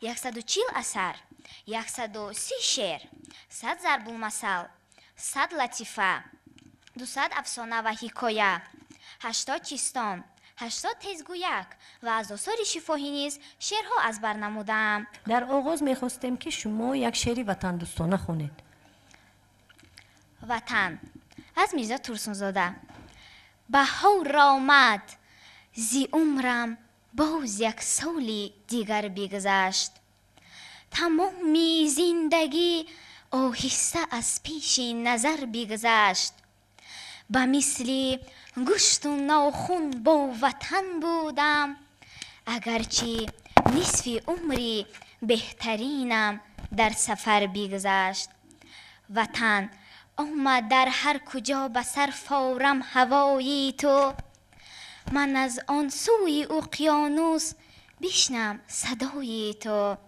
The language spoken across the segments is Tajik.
140 асар, 130 шеър, 100 зарбулмасал, 100 латифа, 200 афсона ва ҳикоя, 80 чистон, 80 тезгӯяк ва аз осори шифоҳӣ низ шеърҳо аз бар намудаам. Дар оғоз мехостем, ки шумо як шеъри ватандӯстона хонед. Ватан аз Мирзо Турсунзода. Баҳор омад, зи умрам боз як соли дигар бигзашт. Тамоми зиндагӣ оҳиста аз пеши назар бигзашт. Ба мисли гӯшту нохун бо ватан будам, агарчи нисфи умри беҳтаринам дар сафар бигзашт. Ватан омад дар ҳар куҷо ба сар форам ҳавои ту, ман аз он сӯи уқёнус бишнам садои ту.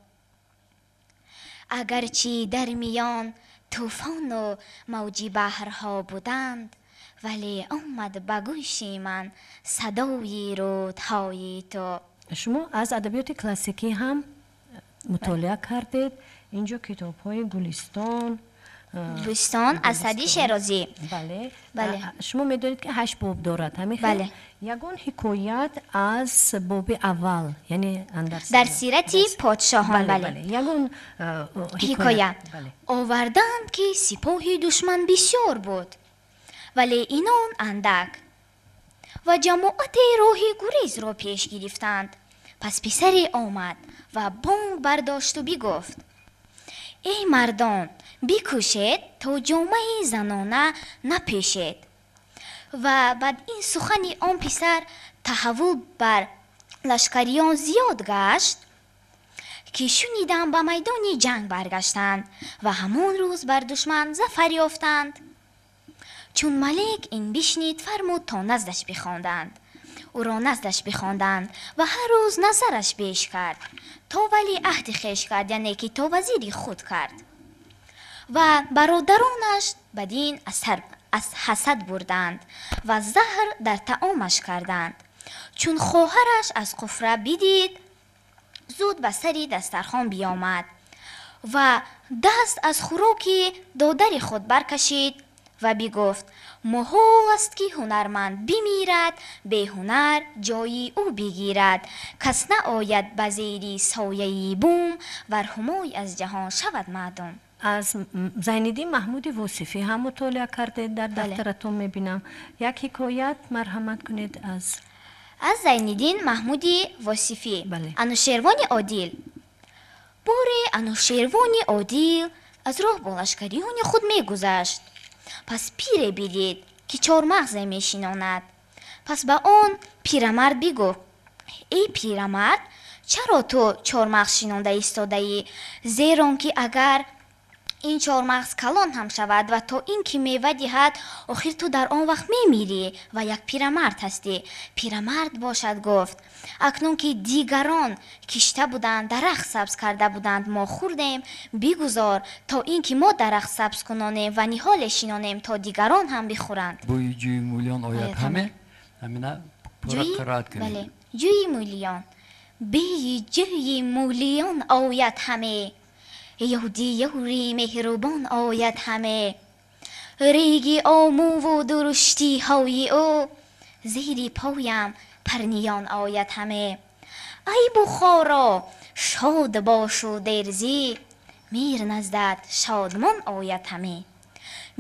Агарчи дар миён тӯфону мавҷи баҳрҳо буданд, вале омад ба гӯши ман садои рӯдҳои ту. Шумо аз адабиёти классикӣ ҳам мутолиа кардед. Инҷо китобҳои Гулистон, Гулистон аз Саъдии Шерозӣ. Бале. Бале. Шумо медонед, ки ҳашт боб дорад, ҳамин хел? Бале. Ягон ҳикоят аз боби аввал, яъне андар Дар сирати подшоҳон, бале. Бале. Ягон ҳикоя. Бале. Оварданд, ки сипоҳи душман бисёр буд, вале инон андак, ва ҷамоате роҳи гурезро пеш гирифтанд. Пас писаре омад ва бонг бардошту бигуфт: эй мардон, бикӯшед то ҷомаи занона напӯшед. Ва баъд ин сухани он писар таҳаввул бар лашкариён зиёд гашт, ки шунидам ба майдони ҷанг баргаштанд ва ҳамон рӯз бар душман зафар ёфтанд. Чун малик ин бишнид, фармуд то наздаш бихонданд. Ӯро наздаш бихонданд ва ҳар рӯз назараш беш кард, то вали аҳди хеш кард, яъне ки то вазири худ кард. Ва бародаронаш бадин аз ҳасад бурданд ва заҳр дар таомаш карданд. Чун хоҳараш аз қуфра бидид, зуд ба сари дастархон биёмад ва даст аз хӯроки додари худ баркашид ва бигуфт: муҳол аст, ки ҳунарманд бимирад, беҳунар ҷои ӯ бигирад. Кас наояд ба зери сояи бум, вар ҳумой аз ҷаҳон шавад маъдум. Аз Зайниддин Маҳмуди Восифӣ ҳам мутолиа кардед, дар Бале. дафтаратон мебинам. Як ҳикоят марҳамат кунед аз Аз Зайниддин Маҳмуди Восифӣ. Бале. Анушервони Одил. Боре Анушервони Одил аз роҳ бо лашкариёни худ мегузашт. Пас пире бидид, ки чормағзе мешинонад. Пас ба он пирамард бигуфт: эй пирамард, чаро ту чормағз шинонда истодаӣ? Зерон ки агар ин чормағз калон ҳам шавад ва то ин ки мева диҳад, охир ту дар он вақт мемирӣ ва як пирамард ҳастӣ. Пирамард бошад гуфт: акнун ки дигарон кишта буданд, дарахт сабз карда буданд, мо хӯрдем, бигузор то ин ки мо дарахт сабз кунонем ва ниҳоле шинонем, то дигарон ҳам бихӯранд. Бӯи ҷӯи мӯлиён ояд Ояд ҳаме. ҳаме. Ҳамина пурра қироат кунед. Бале. Ҷӯи мӯлиён. Бӯи ҷӯи мӯлиён ояд ҳаме, ёди ёри меҳрубон ояд ҳаме. Реги омӯву дуруштиҳои ӯ зери поям парниён ояд ҳаме. Ай Бухоро, шод бошу дерзӣ, мир наздат шодмон ояд ҳаме.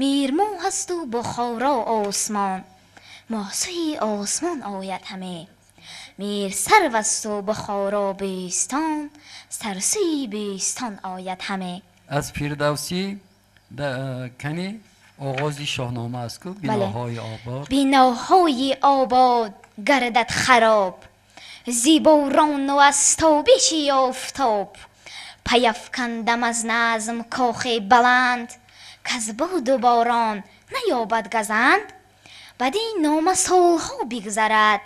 Мир моҳ асту Бухоро осмон, моҳ сӯи осмон ояд ҳаме. Мир сарв асту Бухоро бӯстон, сарсӯи бӯстон ояд ҳаме. Аз Фирдавсӣ кани оғози Шоҳнома аст ку, биноҳои обод. Биноҳои обод гардад хароб зи борону аз тобиши офтоб. Паяфкандам аз назм кохи баланд, каз боду борон наёбад газанд. Бадин нома солҳо бигзарад,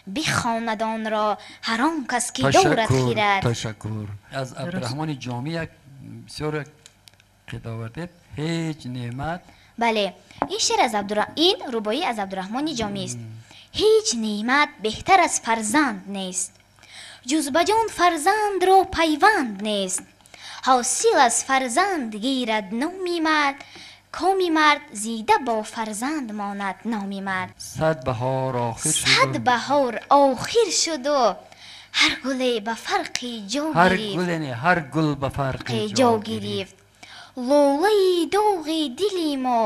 бихонад онро ҳар он кас, ки дорад хирад. Ташаккур. Аз Абдураҳмони Ҷомӣ як бисёр як қида овардед: ҳеҷ неъмат. Бале, ин шеър аз ин рубоӣ аз Абдураҳмони Ҷомист. Ҳеҷ неъмат беҳтар аз фарзанд нест, Ҷуз ба ҷон фарзандро пайванд нест. Ҳосил аз фарзанд гирад номи мард, коми мард зида бо фарзанд монад номи мард. Сад баҳор охир шуд. Сад баҳор охир шуду ҳар гуле ба фарқи ҷо гирифт. Ҳар гул ба фарқи ҷо гирифт. Лолаи доғи дили мо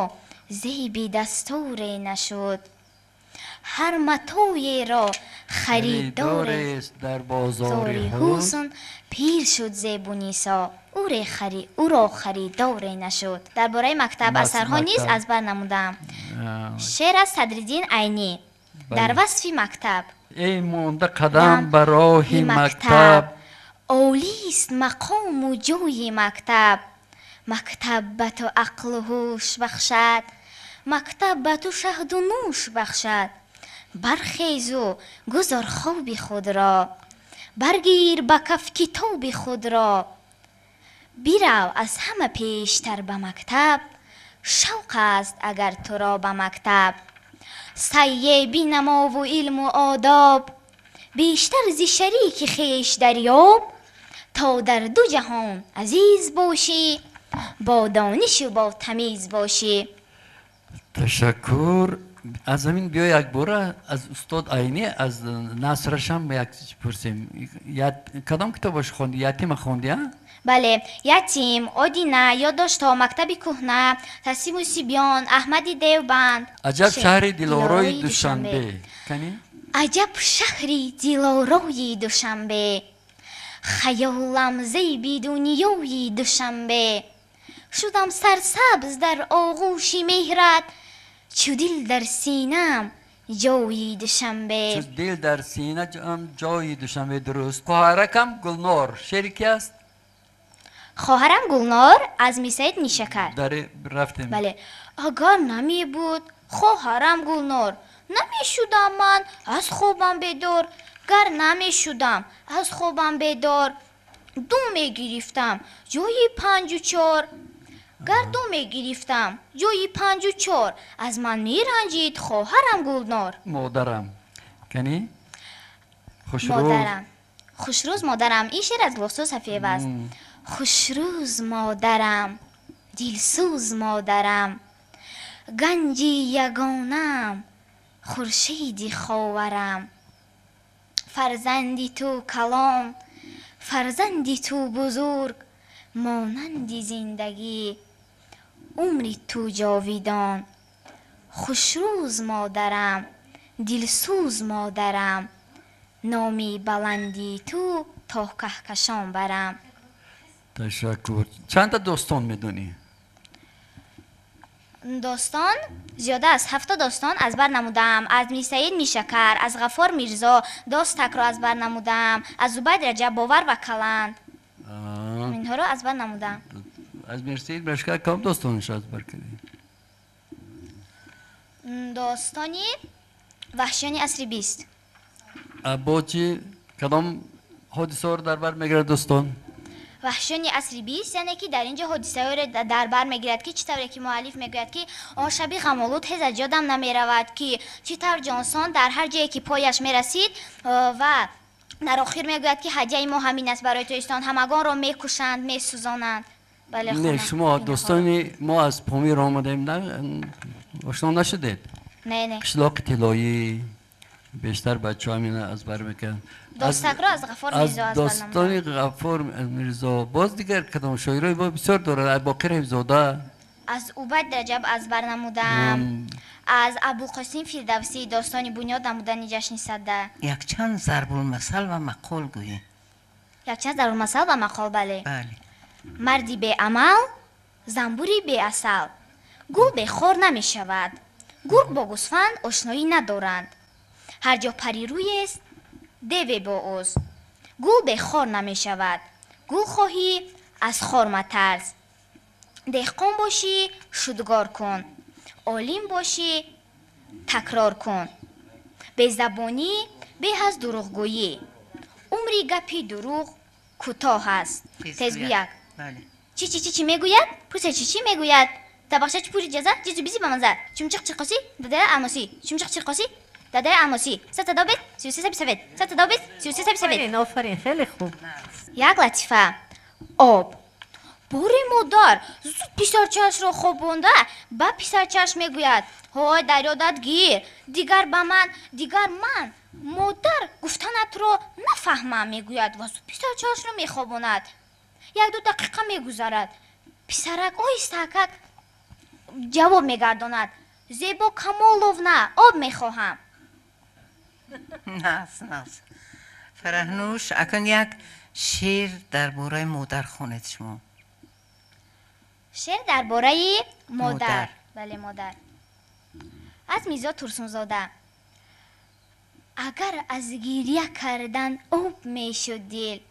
зеби дастуре нашуд. Ҳар матоеро харидорест дар бозори ҳусн, пир шуд Зебунисо, ӯро харидоре нашуд. Дар бораи мактаб асарҳо низ аз бар намудам. Шеър аз Садриддин Айнӣ дар васфи мактаб. Эй монда қадам ба роҳи мактаб, олист мақому ҷои мактаб. Мактаб ба ту ақлу ҳуш бахшад, мактаб ба ту шаҳду нӯш бахшад. Бархезу гузор хоби худро, баргир ба каф китоби худро. Бирав аз ҳама пештар ба мактаб, шавқ аст агар туро ба мактаб. Сайе бинамову илму одоб, бештар зи шарики хеш дарёб. То дар ду ҷаҳон азиз бошӣ, бо донишу бо тамиз бошӣ. Ташаккур. Аз ҳамин биё якбора аз устод Айнӣ аз насрашам як чиз пурсем. Кадом китобаш хонди? Ятима хонди, а? Бале, Ятим, Одина, Ёддоштҳо, Мактаби кӯҳна, Тасиму Сибён, Аҳмади Девбанд. Аҷаб шаҳри дилорои Душанбе. Кани? Аҷаб шаҳри дилорои Душанбе, хаёлам зеби дунёи Душанбе. Шудам сарсабз дар оғӯши меҳрат, чу дил дар синам ҷои Душанбе. Чу дил дар синаам ҷои Душанбе. Дуруст. Хоҳаракам Гулнор шеъри ки аст? Хоҳарам Гулнор аз Мирсаид Нишакар. Рафтем. Бале. Агар намебуд хоҳарам Гулнор, намешудам ман аз хобам бедор. Гар намешудам аз хобам бедор, ду мегирифтам ҷои 5 4. Гар ду мегирифтам ҷои 5 4, аз ман меранҷид хоҳарам Гулнор. Модарам. Кани? Хушрӯз. Модарам. Хушрӯз модарам. Ин шеър аз Гулсу Сафиева аст. Хушрӯз модарам, дилсӯз модарам, ганҷи ягонам, хуршеди ховарам. Фарзанди ту калон, фарзанди ту бузург, монанди зиндагӣ, умри ту ҷовидон. Хушрӯз модарам, дилсӯз модарам, номи баланди ту то каҳкашон барам. Ташаккур. Чанда достон медонӣ? Достон зиёда аз 7 достон аз бар намудам. Аз Мирсаид Миршакар, аз Ғаффор Мирзо Достакро аз бар намудам, аз Зубайд Раҷаб Бовар ва Каланд. Инҳоро аз бар намудам. Аз Мирсаид Миршакар кадом достонаш аз бар кардӣ? Достони ваҳшиёни асри 20. Бо чӣ кадом ҳодисаҳоро дар бар мегирад достон? Ваҳшиёни асри 20, яъне ки дар ин ҷо ҳодисаҳоеро дар бар мегирад, ки чӣ тавре ки муаллиф мегӯяд, ки он шаби ғамолуд ҳеҷ аз ёдам намеравад, ки чӣ тавр Ҷонсон дар ҳар ҷое ки пояш мерасид, ва дар охир мегӯяд, ки ҳадияи мо ҳамин аст барои тоистон, ҳамагонро мекушанд, месӯзонанд. Бале, не, шумо дӯстони мо аз Помир омадаем, ошно нашудед? Не, не. Қишлоқи тиллоӣ бештар бачаҳо ҳамина аз бар мекунанд. Достакро аз Ғаффор Мирзо аз бар намудам. Достони Ғаффор Мирзо. Боз дигар кадом шоирои бо бисёр дорад? Боқир Ҳибзода. Аз Убайд Раҷаб аз бар намудам. Аз Абулқосим Фирдавсӣ достони бунёд намудани ҷашни Сада. Якчанд зарбулмасал ва мақол гӯед. Якчанд зарбулмасал ва мақол, бале. Бале. Марди беамал, занбури беасал. Гул бехор намешавад. Гург бо гӯсфанд ошноӣ надоранд. Ҳар ҷо парирӯест, деве бо ӯст. Гул бехор намешавад. Гул хоҳӣ, аз хор матарс. Деҳқон бошӣ, шудгор кун. Олим бошӣ, такрор кун. Безабонӣ беҳ аз дурӯғгӯӣ. Умри гапи дурӯғ кӯтоҳ аст. Тезгӯяк. Чӣ чӣ чӣ чӣ мегӯяд? Пурсе чӣ чӣ мегӯяд? Табақча чӣ пури ҷаза? Ҷизу бизи ба манзар. Чумчиқ чирқосӣ? Дадая алмосӣ. Чумчиқ чирқосӣ? Дадаи Алмосӣ 120 33 27 120 33 27. Офарин, офарин, хеле хуб. Як латифа. Об. Бори модар зуд писарчаашро хобонда ба писарчааш мегӯяд: ҳой, дар ёдат гир, дигар ба ман, дигар ман модар гуфтанатро нафаҳмам, мегӯяд ва зуд писарчаашро мехобонад. 1-2 дақиқа мегузарад. Писарак оҳистакак ҷавоб мегардонад: Зебо Камоловна, об мехоҳам. Нас, нас. Фараҳнӯш, акун як шеър дар бораи модар хонед шумо. Шеър дар бораи модар. Бале, модар. Аз Мирзо Турсунзода. Агар аз гирья кардан об мешуд дил,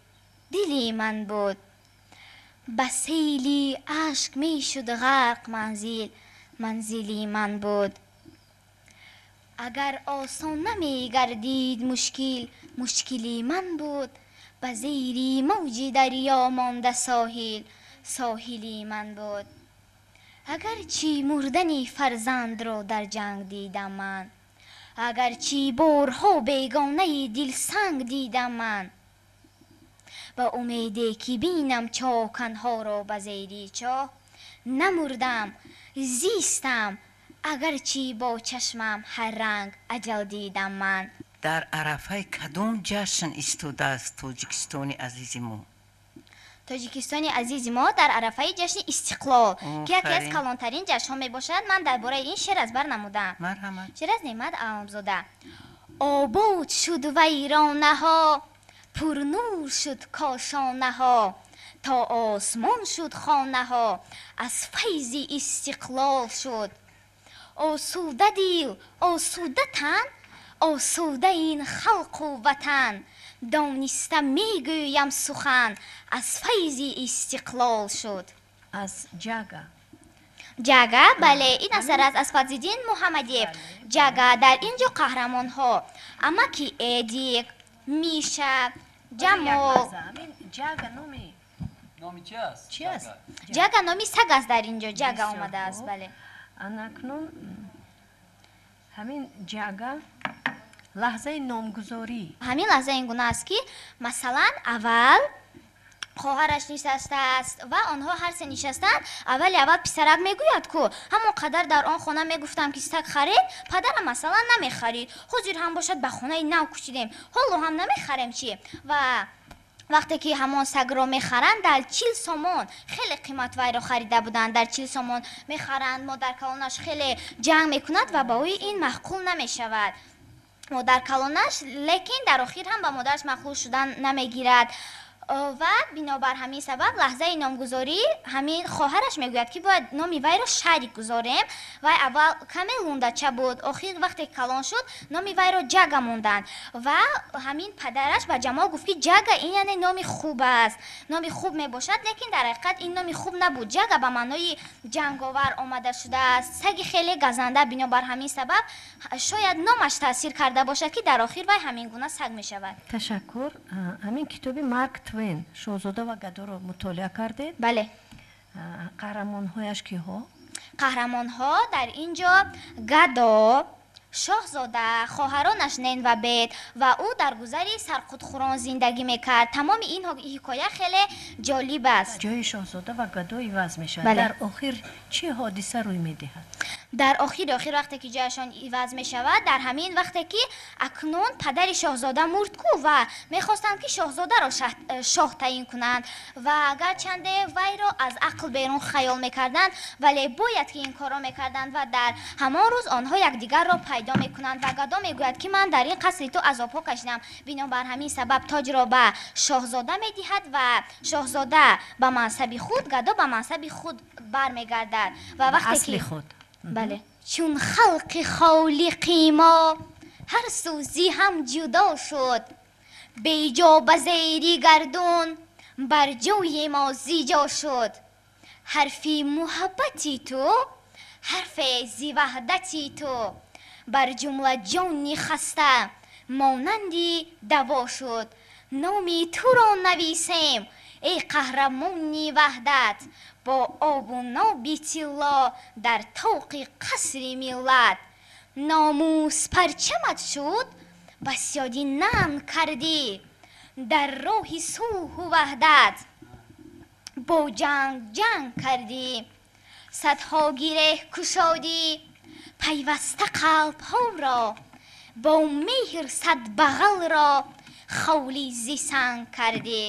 дили ман буд. Ба сейли ашк мешуд ғарқ манзил, манзили ман буд. Агар осон намегардид мушкил, мушкили ман буд. Ба зери мавҷи дарё монда соҳил, соҳили ман буд. Агарчи мурдани фарзандро дар ҷанг дидам ман, агарчи борҳо бегонаи дилсанг дидам ман, ба умеде ки бинам чоканҳоро ба зери чоҳ, намурдам, зистам, агарчи бо чашмам ҳар ранг аҷал дидам ман. Дар арафаи кадом ҷашн истодааст Тоҷикистони азизи мо? Тоҷикистони азизи мо дар арафаи ҷашни Истиқлол, ки яке аз калонтарин ҷашнҳо мебошад. Ман дар бораи ин шеър аз бар намудам. Марҳамат. Шеър аз Неъмат Аламзода. Обод шуд вайронаҳо, пурнур шуд кошонаҳо, то осмон шуд хонаҳо, аз файзи истиқлол шуд. Осуда дил, осуда тан, осуда ин халқу ватан, дониста мегӯям сухан, аз файзи истиқлол шуд. Аз Ҷага. Ҷага, бале, ин асар аст аз Фазлиддин Муҳаммадиев. Ҷага, дар ин ҷо қаҳрамонҳо амаки Эдик, Миша, Ҷамол. Ҷага номи номи чи аст? Чи аст? Ҷага номи саг аст, дар ин ҷо Ҷага омадааст, бале. Анакнун ҳамин Ҷага лаҳзаи номгузорӣ. Ҳамин лаҳза ин гуна аст, ки масалан аввал хоҳараш нишастааст ва онҳо ҳар се нишастанд. Аввали аввал писарак мегӯяд, ку ҳамон қадар дар он хона мегуфтам, ки саг харед, падарам масалан намехарид, ҳозир ҳам бошад ба хонаи нав кӯчидем, ҳоло ҳам намехарем чи? Ва вақте ки ҳамон сагро мехаранд, дар 40 сомон, хеле қимат вайро харида буданд, дар 40 сомон мехаранд. Модаркалонаш хеле ҷанг мекунад ва ба ӯ ин маъқул намешавад. Модаркалонаш, лекин дар охир ҳам ба модараш маъқул шудан намегирад. Ва бинобар ҳамин сабаб лаҳзаи номгузорӣ ҳамин хоҳараш мегӯяд, ки бояд номи вайро Шарик гузорем. Вай аввал каме лундача буд, охир вақте калон шуд, номи вайро Ҷага монданд. Ва ҳамин падараш ба Ҷамол гуфт, ки Ҷага ин яъне номи хуб аст, номи хуб мебошад, лекин дар ҳақиқат ин номи хуб набуд. Ҷага ба маънои ҷанговар омада шудааст, саги хеле газанда. Бинобар ҳамин сабаб шояд номаш таъсир карда бошад, ки дар охир вай ҳамин гуна саг мешавад. Ташаккур. Ҳамин китоби Марк Твен «Шоҳзода ва гадоро» мутолиа кардед? Бале. Қаҳрамонҳояш киҳо? Қаҳрамонҳо дар ин ҷо гадо, шоҳзода, хоҳаронаш Нен ва Бет, ва ӯ дар гузари сарқутхӯрон зиндагӣ мекард. Тамоми ин ҳикоя хеле ҷолиб аст. Ҷои шоҳзода ва гадо иваз мешавад. Дар охир чӣ ҳодиса рӯй медиҳад? Дар охири охир вақте ки ҷояшон иваз мешавад, дар ҳамин вақте ки акнун падари шоҳзода мурд ку ва мехостанд, ки шоҳзодаро шоҳ таъин кунанд, ва агарчанде вайро аз ақл берун хаёл мекарданд, вале бояд ки ин корро мекарданд. Ва дар ҳамон рӯз онҳо якдигарро пайдо мекунанд ва гадо мегӯяд, ки ман дар ин қасри ту азобҳо кашидам. Бинобар ҳамин сабаб тоҷро ба шоҳзода медиҳад ва шоҳзода ба мансаби худ, гадо ба мансаби худ бармегардад. Ва вақте ки худ, бале, чун халқи холиқи мо ҳар сӯзи ҳам ҷудо шуд, беҷо ба зери гардун бар ҷои мо зиҷо шуд. Ҳарфи муҳаббати ту, ҳарфе зи ваҳдати ту, бар ҷумла ҷони хаста монанди даво шуд. Номи туро нависем, эй қаҳрамони ваҳдат, бо обу ноби тилло дар тоқи қасри миллат. Номус парчамат шуд, бас ёди нанг кардӣ. Дар роҳи сулҳу ваҳдат бо ҷанг ҷанг кардӣ. Садҳо гиреҳ кушодӣ, пайваста қалбҳоро, бо меҳр сад бағалро холӣ зи санг кардӣ.